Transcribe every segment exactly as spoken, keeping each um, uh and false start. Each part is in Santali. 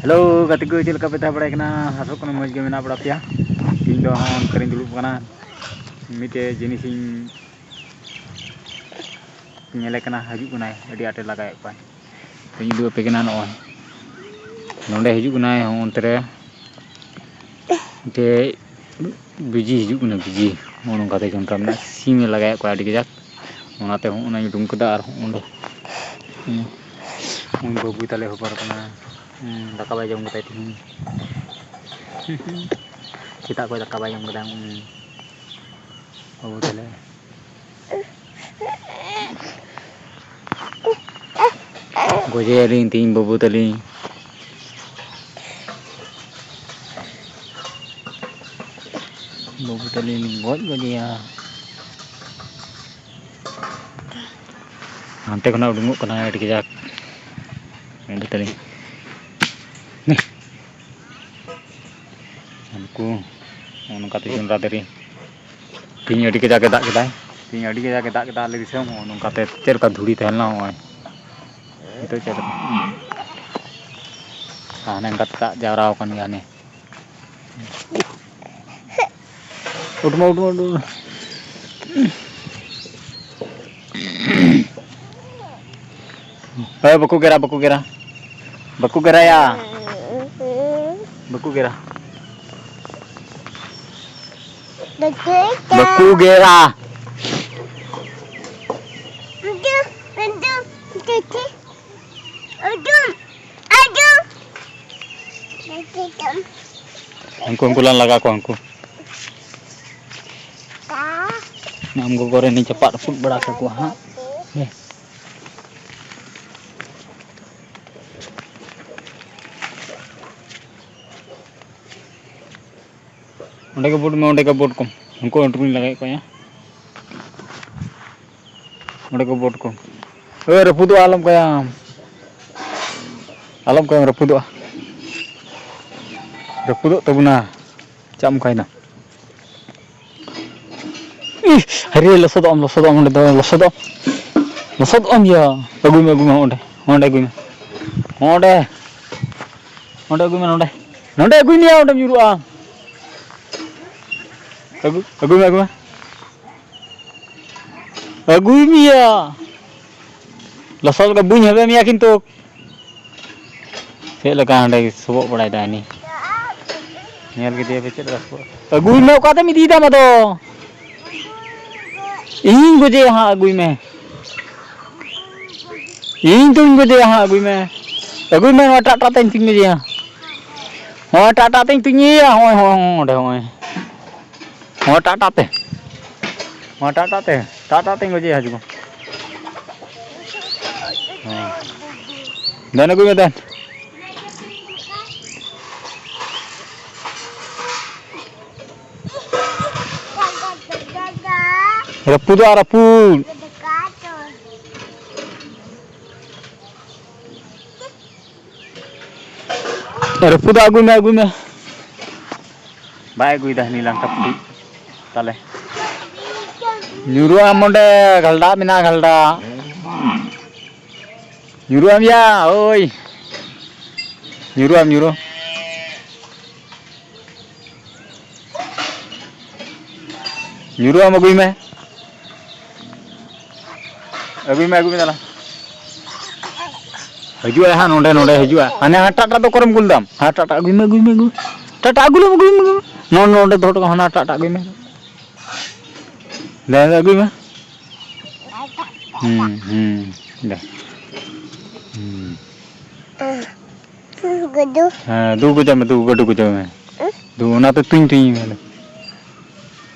ᱦᱮᱞᱳ ᱜᱟᱛᱮ ᱠᱚ, ᱪᱮᱫ ᱞᱮᱠᱟ ᱯᱮ ᱛᱟᱦᱮᱸ ᱵᱟᱲᱟᱭ ᱠᱟᱱᱟ? ᱟᱥᱚᱜ ᱠᱟᱱᱟ ᱢᱚᱡᱽ ᱜᱮ ᱢᱮᱱᱟᱜ ᱵᱟᱲᱟ ᱯᱮᱭᱟ᱾ ᱤᱧ ᱫᱚ ᱦᱚᱸ ᱚᱱᱛᱮ ᱨᱤᱧ ᱫᱩᱲᱩᱵ ᱠᱟᱱᱟ, ᱢᱤᱫᱴᱮᱡ ᱡᱤᱱᱤᱥ ᱤᱧ ᱧᱮᱞᱮ ᱠᱟᱱᱟ, ᱦᱤᱡᱩᱜ ᱠᱟᱱᱟᱭ, ᱟᱹᱰᱤ ᱟᱸᱴᱮ ᱞᱟᱜᱟᱭᱮᱫ ᱠᱚᱣᱟᱭ᱾ ᱛᱚᱧ ᱩᱫᱩᱜ ᱟᱯᱮ ᱠᱟᱱᱟ, ᱱᱚᱜᱼᱚᱭ ᱱᱚᱸᱰᱮ ᱦᱤᱡᱩᱜ ᱠᱟᱱᱟᱭ, ᱦᱚᱸ ᱚᱱᱛᱮ ᱨᱮ ᱢᱤᱫᱴᱮᱡ ᱵᱤᱡᱤ ᱦᱤᱡᱩᱜ ᱠᱟᱱᱟ, ᱵᱤᱡᱤ᱾ ᱱᱚᱜᱼᱚ ᱱᱚᱝᱠᱟᱛᱮ ᱡᱚᱱᱰᱨᱟ ᱢᱮᱱᱟᱜᱼᱟ, ᱥᱤᱢᱮ ᱞᱟᱜᱟᱭᱮᱫ ᱠᱚᱣᱟ ᱟᱹᱰᱤ ᱠᱟᱡᱟᱠ᱾ ᱚᱱᱟᱛᱮ ᱦᱚᱸᱜᱼᱚᱭ ᱩᱰᱩᱝ ᱠᱮᱫᱟ᱾ ᱟᱨ ᱦᱚᱸᱜᱼᱚᱭ ᱵᱟᱹᱵᱩ ᱛᱟᱞᱮ ᱦᱚᱵᱚᱨ ᱠᱟᱱᱟ, ᱦᱩᱸ, ᱫᱟᱠᱟ ᱵᱟᱭ ᱡᱚᱢ ᱠᱟᱫᱟᱭ ᱛᱤᱦᱤᱧ᱾ ᱥᱮᱛᱟᱜ ᱠᱷᱚᱱ ᱫᱟᱠᱟ ᱵᱟᱭ ᱡᱚᱢ ᱠᱟᱫᱟ, ᱦᱩᱸ, ᱵᱟᱹᱵᱩ ᱛᱟᱞᱮ᱾ ᱜᱚᱡᱮᱭᱟᱞᱤᱧ ᱛᱤᱦᱤᱧ ᱵᱟᱹᱵᱩ ᱛᱟᱹᱞᱤᱧ᱾ ᱵᱟᱹᱵᱩ ᱛᱟᱹᱞᱤᱧ ᱞᱤᱧ ᱜᱚᱡ ᱜᱚᱡᱮᱭᱟ᱾ ᱦᱟᱱᱛᱮ ᱠᱷᱚᱱᱟᱜ ᱩᱰᱩᱝᱚᱜ ᱠᱟᱱᱟᱭ ᱟᱹᱰᱤ ᱠᱟᱡᱟᱠ᱾ ᱵᱟᱹᱵᱩ ᱛᱟᱹᱞᱤᱧ᱾ ᱩᱱᱠᱩ ᱱᱚᱜᱼᱚ ᱱᱚᱝᱠᱟᱛᱮ ᱡᱚᱱᱰᱨᱟ ᱫᱟᱨᱮ᱾ ᱛᱮᱦᱮᱧ ᱟᱹᱰᱤ ᱠᱟᱡᱟᱠ ᱮ ᱫᱟᱜ ᱠᱮᱫᱟᱭ᱾ ᱛᱮᱦᱮᱧ ᱟᱹᱰᱤ ᱠᱟᱡᱟᱠ ᱮ ᱫᱟᱜ ᱠᱮᱫᱟ ᱟᱞᱮ ᱫᱤᱥᱚᱢ᱾ ᱱᱚᱜᱼᱚ ᱱᱚᱝᱠᱟᱛᱮ ᱪᱮᱫ ᱞᱮᱠᱟ ᱫᱷᱩᱲᱤ ᱛᱟᱦᱮᱸ ᱞᱮᱱᱟ, ᱱᱚᱜᱼᱚᱭ ᱱᱤᱛᱚᱜ ᱪᱮᱫ ᱞᱮᱠᱟ᱾ ᱟᱨ ᱦᱟᱱᱮ ᱚᱱᱠᱟᱛᱮ ᱫᱟᱜ ᱡᱟᱣᱨᱟ ᱟᱠᱟᱱ ᱜᱮᱭᱟ ᱦᱟᱱᱮ᱾ ᱩᱰᱩᱠ ᱢᱮ, ᱩᱰᱩᱠ ᱢᱮ, ᱩᱰᱩᱠ ᱢᱮ᱾ ᱦᱳᱭ, ᱵᱟᱠᱚ ᱜᱮᱨᱟ, ᱵᱟᱠᱚ ᱜᱮᱨᱟ᱾ ᱵᱟᱠᱚ ᱜᱮᱨᱟᱭᱟ᱾ ᱵᱟᱠᱚ ᱜᱮᱨᱟ᱾ ᱵᱟᱠᱚ ᱜᱮᱨᱟ᱾ ᱩᱰᱩᱠ, ᱩᱰᱩᱠ, ᱩᱰᱩᱠ᱾ ᱩᱰᱩᱠ᱾ ᱩᱱᱠᱩ, ᱩᱱᱠᱩ ᱞᱟᱝ ᱞᱟᱜᱟ ᱠᱚᱣᱟ, ᱩᱱᱠᱩ᱾ ᱟᱢ ᱜᱚᱜᱚ ᱨᱮᱱᱤᱧ ᱪᱟᱯᱟᱫ ᱨᱟᱹᱯᱩᱫ ᱵᱟᱲᱟ ᱠᱟᱠᱚᱣᱟ ᱦᱟᱸᱜ᱾ ᱦᱮᱸ᱾ ᱚᱸᱰᱮ ᱜᱮ ᱵᱳᱴ ᱢᱮ, ᱚᱸᱰᱮ ᱜᱮ ᱵᱳᱴ ᱠᱚᱢ᱾ ᱩᱱᱠᱩ ᱟᱹᱰᱤ ᱞᱟᱜᱟᱭᱮᱫ ᱠᱚᱣᱟ ᱭᱟ᱾ ᱚᱸᱰᱮ ᱠᱚ ᱵᱳᱴ ᱠᱚ᱾ ᱳᱭ, ᱨᱟᱹᱯᱩᱫᱚᱜᱼᱟ, ᱟᱞᱚᱢ ᱠᱟᱭᱟᱢ᱾ ᱟᱞᱚᱢ ᱠᱟᱭᱟᱢ, ᱨᱟᱹᱯᱩᱫᱚᱜᱼᱟ᱾ ᱨᱟᱹᱯᱩᱫᱚᱜ ᱛᱟᱵᱚᱱᱟ᱾ ᱪᱟᱜ ᱮᱢ ᱠᱟᱭᱫᱟ? ᱤᱦ, ᱦᱟᱭᱨᱮ, ᱞᱚᱥᱚᱫᱚᱜ ᱟᱢ, ᱞᱚᱥᱚᱫᱚᱜ ᱟᱢ, ᱚᱸᱰᱮ ᱫᱚ ᱞᱚᱥᱚᱫᱚᱜ ᱟᱢ᱾ ᱞᱚᱥᱚᱫᱚᱜ ᱟᱢ ᱭᱟ᱾ ᱟᱹᱜᱩᱭ ᱢᱮ, ᱟᱹᱜᱩᱭ ᱢᱮ, ᱚᱸᱰᱮ, ᱚᱸᱰᱮ ᱟᱹᱜᱩᱭ ᱢᱮ᱾ ᱚᱸᱰᱮ᱾ ᱱᱚᱸᱰᱮ ᱟᱹᱜᱩᱭ ᱢᱮ, ᱱᱚᱸᱰᱮ᱾ ᱱᱚᱸᱰᱮ ᱟᱹᱜᱩᱭ ᱢᱮᱭᱟ, ᱚᱸᱰᱮᱢ ᱧᱩᱨᱩᱜᱼᱟ᱾ ᱟᱹᱜᱩ, ᱟᱹᱜᱩᱭ ᱢᱮ, ᱟᱹᱜᱩᱭ ᱢᱮ᱾ ᱟᱹᱜᱩᱭ ᱢᱮᱭᱟ᱾ ᱞᱚᱥᱚᱫ ᱨᱮ ᱵᱟᱹᱧ ᱦᱮᱵᱮ ᱢᱮᱭᱟ ᱠᱤᱱᱛᱩ᱾ ᱪᱮᱫ ᱞᱮᱠᱟ ᱦᱟᱸᱰᱮ ᱥᱚᱵᱚᱜ ᱵᱟᱲᱟᱭ ᱫᱟ ᱩᱱᱤ? ᱧᱮᱞ ᱠᱮᱫᱮᱭᱟ ᱯᱮ ᱪᱮᱫ ᱞᱮᱠᱟ ᱥᱚᱵᱚᱜ? ᱟᱹᱜᱩᱭ ᱢᱮ, ᱚᱠᱟᱛᱮᱢ ᱤᱫᱤᱭᱮᱫᱟ ᱟᱢ ᱫᱚ? ᱤᱧ ᱜᱚᱡᱮᱭᱟ ᱦᱟᱸᱜ, ᱟᱹᱜᱩᱭ ᱢᱮ᱾ ᱤᱧ ᱛᱩᱧ ᱜᱚᱡᱮᱭᱟ ᱦᱟᱸᱜ, ᱟᱹᱜᱩᱭ ᱢᱮ᱾ ᱟᱹᱜᱩᱭ ᱢᱮ, ᱱᱚᱣᱟ ᱴᱟᱜ ᱴᱟᱜ ᱛᱮᱧ ᱛᱩᱧ ᱜᱚᱡᱮᱭᱟ᱾ ᱱᱚᱣᱟ ᱴᱟᱜ ᱴᱟᱜ ᱛᱮᱧ ᱛᱩᱧᱮᱭᱟ, ᱦᱚᱸᱜᱼᱚᱭ, ᱦᱚᱸᱜᱼᱚᱭ, ᱦᱚᱸᱜᱼᱚᱭ, ᱚᱸᱰᱮ, ᱦᱚᱸᱜᱼᱚᱭ᱾ ᱦᱚᱸ, ᱴᱟᱜ ᱴᱟᱜ ᱛᱮ᱾ ᱦᱚᱸ, ᱴᱟᱜ ᱴᱟᱜ ᱛᱮ᱾ ᱴᱟᱜ ᱴᱟᱜ ᱛᱮᱧ ᱜᱚᱡᱮᱭᱟ, ᱦᱤᱡᱩᱜ ᱢᱮ᱾ ᱦᱚᱸ᱾ ᱫᱮᱱ ᱟᱹᱜᱩᱭ ᱢᱮ, ᱫᱮᱱ᱾ ᱨᱟᱹᱯᱩᱫᱚᱜᱼᱟ, ᱨᱟᱹᱯᱩᱫ᱾ ᱨᱟᱹᱯᱩᱫᱚᱜᱼᱟ, ᱟᱹᱜᱩᱭ ᱢᱮ, ᱟᱹᱜᱩᱭ ᱢᱮ᱾ ᱵᱟᱭ ᱟᱹᱜᱩᱭᱮᱫᱟ, ᱦᱟᱹᱱᱤ ᱞᱟᱝᱠᱟ ᱯᱩᱴᱤ᱾ ᱛᱟᱞᱮ᱾ ᱧᱩᱨᱩᱜ ᱟᱢ ᱚᱸᱰᱮ, ᱜᱷᱟᱞᱰᱟ ᱢᱮᱱᱟᱜᱼᱟ, ᱜᱷᱟᱞᱰᱟ᱾ ᱧᱩᱨᱩᱜ ᱟᱢ ᱭᱟ, ᱳᱭ᱾ ᱧᱩᱨᱩᱜ ᱟᱢ, ᱧᱩᱨᱩ᱾ ᱧᱩᱨᱩᱜ ᱟᱢ, ᱟᱹᱜᱩᱭ ᱢᱮ᱾ ᱟᱹᱜᱩᱭ ᱢᱮ, ᱟᱹᱜᱩᱭ ᱢᱮ, ᱫᱮᱞᱟ᱾ ᱦᱤᱡᱩᱜᱼᱟᱭ ᱦᱟᱸᱜ, ᱱᱚᱸᱰᱮ, ᱱᱚᱸᱰᱮ ᱦᱤᱡᱩᱜᱼᱟ᱾ ᱦᱟᱱᱮ ᱦᱟᱴᱟᱜ ᱴᱟᱜ ᱫᱚ ᱚᱠᱟᱨᱮᱢ ᱠᱩᱞ ᱫᱟᱢ? ᱦᱟᱴᱟᱜ ᱴᱟᱜ ᱟᱹᱜᱩᱭ ᱢᱮ, ᱟᱹᱜᱩᱭ ᱢᱮ, ᱟᱹᱜᱩᱭ ᱢᱮ᱾ ᱦᱟᱴᱟᱜ ᱴᱟᱜ ᱟᱹᱜᱩ ᱞᱮᱢ, ᱟᱹᱜᱩᱭ ᱢᱮ, ᱟᱹᱜᱩᱭ ᱢᱮ᱾ ᱱᱚᱸᱰᱮ, ᱱᱚᱸᱰᱮ ᱫᱚᱦᱚ ᱦᱚᱴᱚ ᱠᱟᱜ, ᱦᱟᱱᱟ ᱦᱟᱴᱟᱜ ᱴᱟᱜ ᱟᱹᱜᱩᱭ ᱢᱮ᱾ ᱫᱮ, ᱫᱮ, ᱟᱹᱜᱩᱭ ᱢᱮ᱾ ᱦᱩᱸ, ᱦᱩᱸ, ᱫᱮ᱾ ᱦᱩᱸ᱾ ᱜᱩᱰᱩ᱾ ᱦᱮᱸ, ᱫᱩ ᱜᱚᱡᱟ ᱢᱮ, ᱫᱩ, ᱜᱩᱰᱩ ᱜᱚᱡᱟ ᱢᱮ᱾ ᱦᱩᱸ? ᱫᱩ, ᱚᱱᱟᱛᱮ ᱛᱩᱧ, ᱛᱩᱧ ᱢᱮ᱾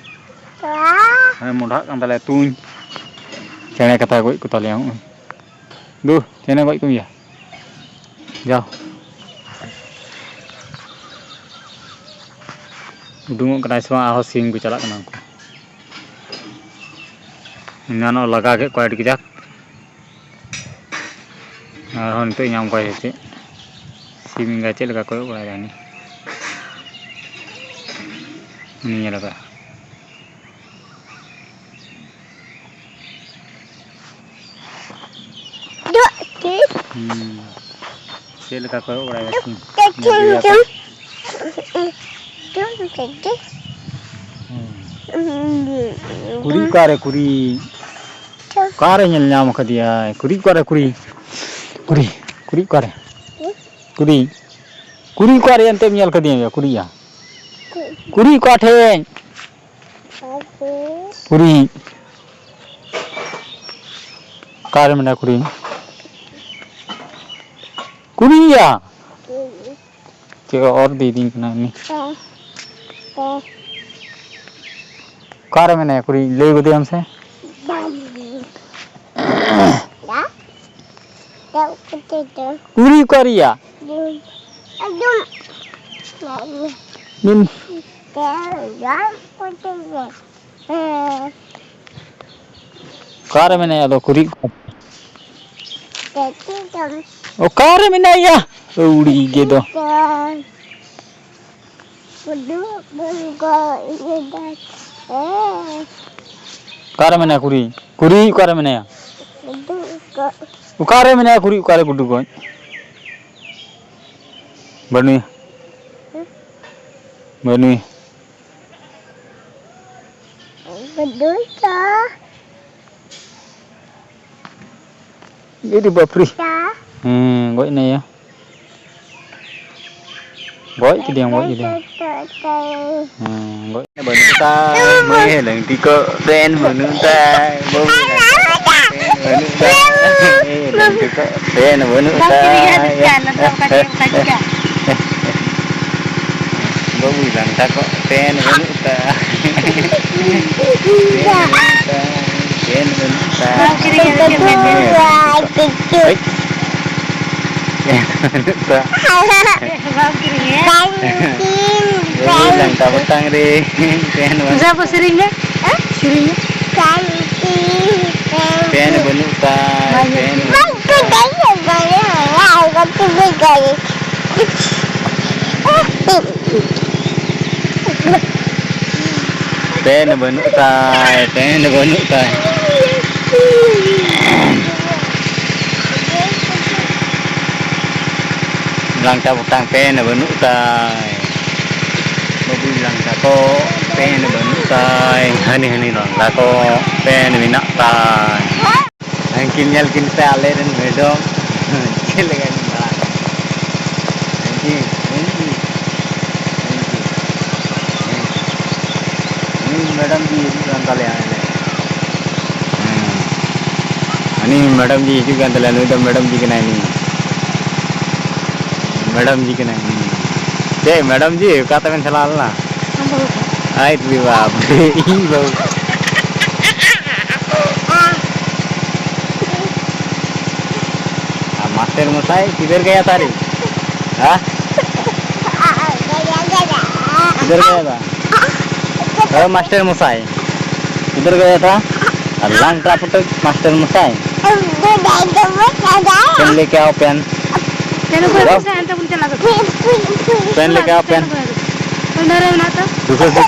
ᱦᱮᱸ, ᱢᱚᱰᱷᱟᱜ ᱠᱟᱱ ᱛᱟᱞᱮᱭᱟ ᱛᱩᱧ᱾ ᱪᱮᱬᱮ ᱠᱟᱛᱷᱟ ᱜᱚᱡ ᱠᱚ ᱛᱟᱞᱮᱭᱟ ᱦᱚᱸᱜᱼᱚᱭ᱾ ᱫᱩ, ᱪᱮᱬᱮ ᱜᱚᱡ ᱠᱚᱢ ᱭᱟ᱾ ᱡᱟᱣ᱾ ᱩᱰᱩᱝᱚᱜ ᱠᱟᱱᱟᱭ ᱥᱮ ᱵᱟᱝ, ᱟᱨᱦᱚᱸ ᱥᱤᱢ ᱠᱚ ᱪᱟᱞᱟᱜ ᱠᱟᱱᱟ ᱩᱱᱠᱩ᱾ ᱮᱱᱟᱱᱚᱜ ᱞᱟᱜᱟ ᱠᱮᱫ ᱠᱚᱣᱟ ᱟᱹᱰᱤ ᱠᱟᱡᱟᱠ᱾ ᱟᱨᱦᱚᱸ ᱱᱤᱛᱚᱜ ᱧᱟᱢ ᱠᱚᱣᱟᱭ ᱥᱮ ᱪᱮᱫ? ᱥᱤᱢ ᱮᱸᱜᱟ ᱪᱮᱫ ᱞᱮᱠᱟ ᱠᱚᱭᱚᱜ ᱵᱟᱲᱟᱭᱮᱫᱟ ᱩᱱᱤ? ᱩᱱᱤ ᱧᱮᱞ ᱟᱠᱟᱫ᱾ ᱦᱩᱸ᱾ ᱪᱮᱫ ᱞᱮᱠᱟ ᱠᱚᱭᱚᱜ ᱵᱟᱲᱟᱭ ᱫᱟ ᱥᱤᱢ? ᱧᱮᱞ ᱠᱮᱫᱮᱭᱟ ᱯᱮ? ᱦᱩᱸ᱾ ᱠᱩᱲᱤ ᱚᱠᱟᱨᱮ ᱠᱩᱲᱤ? ᱚᱠᱟᱨᱮ ᱧᱮᱞ ᱧᱟᱢ ᱠᱟᱫᱮᱭᱟᱭ? ᱠᱩᱲᱤ ᱚᱠᱟᱨᱮ ᱠᱩᱲᱤ? ᱠᱩᱲᱤ, ᱠᱩᱲᱤ ᱚᱠᱟᱨᱮ? ᱠᱩᱲᱤ, ᱠᱩᱲᱤ ᱚᱠᱟᱨᱮ ᱮᱱᱛᱮᱢ ᱧᱮᱞ ᱠᱟᱫᱮᱭᱟ ᱭᱟ ᱠᱩᱲᱤᱭᱟ? ᱠᱩᱲᱤ ᱚᱠᱟ ᱴᱷᱮᱱ? ᱠᱩᱲᱤ᱾ ᱚᱠᱟᱨᱮ ᱢᱮᱱᱟᱭᱟ ᱠᱩᱲᱤ? ᱠᱩᱲᱤᱭᱟ᱾ ᱪᱮᱫ ᱚᱨ ᱤᱫᱤᱭᱫᱤᱧ ᱠᱟᱱᱟ ᱩᱱᱤ? ᱚᱠᱟᱨᱮ ᱢᱮᱱᱟᱭᱟ ᱠᱩᱲᱤ? ᱞᱟᱹᱭ ᱜᱚᱫᱮᱭᱟᱢ ᱥᱮ᱾ ᱠᱩᱲᱤ ᱚᱠᱟᱨᱮᱭᱟ? ᱢᱤᱱ- ᱚᱠᱟᱨᱮ ᱢᱮᱱᱟᱭᱟ ᱟᱫᱚ ᱠᱩᱲᱤ? ᱚᱠᱟᱨᱮ ᱢᱮᱱᱟᱭᱟ? ᱟᱹᱣᱲᱤ ᱜᱮ ᱫᱚ᱾ ᱚᱠᱟᱨᱮ ᱢᱮᱱᱟᱭᱟ ᱠᱩᱲᱤ? ᱠᱩᱲᱤ ᱚᱠᱟᱨᱮ ᱢᱮᱱᱟᱭᱟ? ᱚᱠᱟᱨᱮ ᱢᱮᱱᱟᱭᱟ ᱠᱩᱲᱤ? ᱚᱠᱟᱨᱮ ᱜᱩᱰᱩ ᱜᱚᱡ? ᱵᱟᱹᱱᱩᱭᱟ᱾ ᱵᱟᱹᱱᱩᱭᱟ᱾ ᱜᱩᱰᱩ ᱫᱚ ᱤᱫᱤ ᱵᱟᱯᱨᱤ᱾ ᱦᱮᱸ, ᱜᱚᱡ ᱮᱱᱟᱭᱟ᱾ ᱜᱚᱡ ᱠᱮᱫᱮᱭᱟᱢ, ᱜᱚᱡ ᱠᱮᱫᱮᱭᱟᱢ᱾ ᱦᱮᱸ, ᱜᱚᱡ ᱵᱟᱹᱱᱩᱜ ᱛᱟᱭ, ᱢᱟᱹᱭ ᱞᱟᱹᱝᱴᱤ ᱠᱚ ᱯᱮᱱ ᱵᱟᱹᱱᱩᱜ ᱛᱟᱭ, ᱵᱟᱹᱵᱩ ᱞᱟᱹᱝᱴᱤ ᱠᱚ ᱯᱮᱱ ᱵᱟᱹᱱᱩᱜ ᱛᱟᱭ, ᱢᱟᱹᱭ ᱞᱟᱹᱝᱴᱤ ᱠᱚ ᱯᱮᱱ ᱵᱟᱹᱱᱩᱜ ᱛᱟᱭ᱾ ᱵᱟᱹᱵᱩ ᱞᱟᱝᱴᱟ ᱠᱚ ᱯᱮᱱ ᱵᱟᱹᱱᱩᱜ ᱛᱟᱭ᱾ ᱯᱮᱱ ᱵᱟᱹᱱᱩᱜ ᱛᱟᱭ, ᱯᱮᱱ ᱵᱟᱹᱱᱩᱜ ᱛᱟᱭ᱾ ᱵᱟᱢ ᱠᱤᱨᱤᱧᱟ ᱫᱚ ᱪᱮᱫ ᱞᱮᱠᱟ ᱯᱮᱱ? ᱦᱳᱭ᱾ ᱯᱮᱱ ᱵᱟᱹᱱᱩᱜ ᱛᱟᱭ᱾ ᱵᱟᱢ ᱠᱤᱨᱤᱧᱟ? ᱵᱟᱹᱵᱩ ᱞᱟᱝᱴᱟ ᱵᱚᱛᱟᱝ ᱨᱮ ᱯᱮᱱ ᱵᱟᱹᱱᱩᱜ ᱡᱟ ᱵᱚ ᱛᱟᱭ᱾ ᱥᱮᱨᱮᱧ ᱢᱮ᱾ ᱥᱮᱨᱮᱧ ᱢᱮ᱾ ᱯᱮᱱ ᱵᱟᱹᱱᱩᱜ ᱛᱟᱭ, ᱯᱮᱱ ᱵᱟᱹᱱᱩᱜ ᱛᱟᱭ᱾ ᱯᱮᱱ ᱵᱟᱹᱱᱩᱜ ᱛᱟᱭ, ᱯᱮᱱ ᱵᱟᱹᱱᱩᱜ ᱛᱟᱭ᱾ ᱞᱟᱝᱴᱟ ᱯᱚᱴᱟᱝ ᱯᱮᱱ ᱵᱟᱹᱱᱩᱜ ᱛᱟᱭ᱾ ᱵᱟᱹᱵᱩᱭ ᱞᱟᱝᱴᱟ ᱠᱚ ᱯᱮᱱ ᱵᱟᱹᱱᱩᱜ ᱛᱟᱭ᱾ ᱦᱟᱹᱱᱤ ᱦᱟᱹᱱᱤ ᱞᱟᱝᱴᱟ ᱠᱚ ᱯᱮᱱ ᱢᱮᱱᱟᱜ ᱛᱟᱭ᱾ ᱦᱟᱹᱱᱠᱤᱱ ᱧᱮᱞ ᱠᱤᱱ ᱯᱮ, ᱟᱞᱮ ᱨᱮᱱ ᱢᱮᱰᱚᱢ ᱪᱮᱫ ᱞᱮᱠᱟ ᱠᱤᱱ ᱫᱟᱬᱟᱱ ᱠᱟᱱᱟ᱾ ᱦᱟᱹᱱᱠᱤᱱ, ᱦᱟᱹᱱᱠᱤᱱ, ᱦᱟᱹᱱᱠᱤᱱ, ᱦᱟᱹᱱᱠᱤᱱ᱾ ᱢᱮᱰᱚᱢ ᱡᱤ ᱦᱤᱡᱩᱜ ᱠᱟᱱ ᱛᱟᱞᱮᱭᱟ ᱢᱮᱱᱛᱮ᱾ ᱦᱮᱸ᱾ ᱩᱱᱤ ᱢᱮᱰᱟᱢ ᱡᱤ ᱦᱤᱡᱩᱜ ᱠᱟᱱ ᱛᱟᱞᱮᱭᱟ, ᱱᱩᱭ ᱫᱚ ᱢᱮᱰᱟᱢ ᱡᱤ ᱠᱟᱱᱟᱭ, ᱱᱩᱭ᱾ ᱢᱮᱰᱟᱢ ᱡᱤ ᱠᱟᱱᱟᱭ, ᱱᱩᱭ᱾ ᱪᱮᱫ ᱢᱮᱰᱟᱢ ᱡᱤ? ᱚᱠᱟ ᱛᱮᱵᱮᱱ ᱪᱟᱞᱟᱣ ᱞᱮᱱᱟ? ᱟᱢ ᱵᱟᱹᱦᱩ ᱠᱚ᱾ ᱟᱭ ᱨᱮ ᱵᱟᱯ ᱨᱮ, ᱤᱧ ᱵᱟᱹᱦᱩ᱾ ᱟᱨ ᱢᱟᱥᱴᱟᱨ ᱢᱚᱥᱟᱭ ᱠᱤᱫᱷᱟᱨ ᱜᱟᱭᱟ ᱛᱷᱟ ᱨᱮ? ᱦᱮᱸ? ᱠᱤᱫᱷᱟᱨ ᱜᱟᱭᱟ ᱛᱷᱟ? ᱳ ᱢᱟᱥᱴᱟᱨ ᱢᱚᱥᱟᱭ, ᱠᱤᱫᱷᱟᱨ ᱜᱟᱭᱟ ᱛᱷᱟ? ᱟᱨ ᱞᱟᱝ ᱴᱨᱟᱯᱚᱴᱚᱠ ᱢᱟᱥᱴᱟᱨ ᱢᱚᱥᱟᱭ᱾ ᱯᱮᱱ ᱞᱮᱠᱮ ᱟᱣ ᱯᱮᱱ᱾ ᱪᱟᱹᱞᱩ ᱠᱚᱨᱮ ᱵᱚᱱ ᱥᱮ, ᱦᱟᱱᱛᱮ ᱵᱚᱱ ᱪᱟᱞᱟᱜ ᱫᱚ᱾ ᱯᱮᱱ ᱞᱮᱠᱮ ᱟᱣ ᱯᱮᱱ᱾ ᱚᱱᱟ ᱨᱮ ᱢᱮᱱᱟᱜ ᱛᱚ᱾ ᱫᱩᱥᱨᱟ ᱥᱮ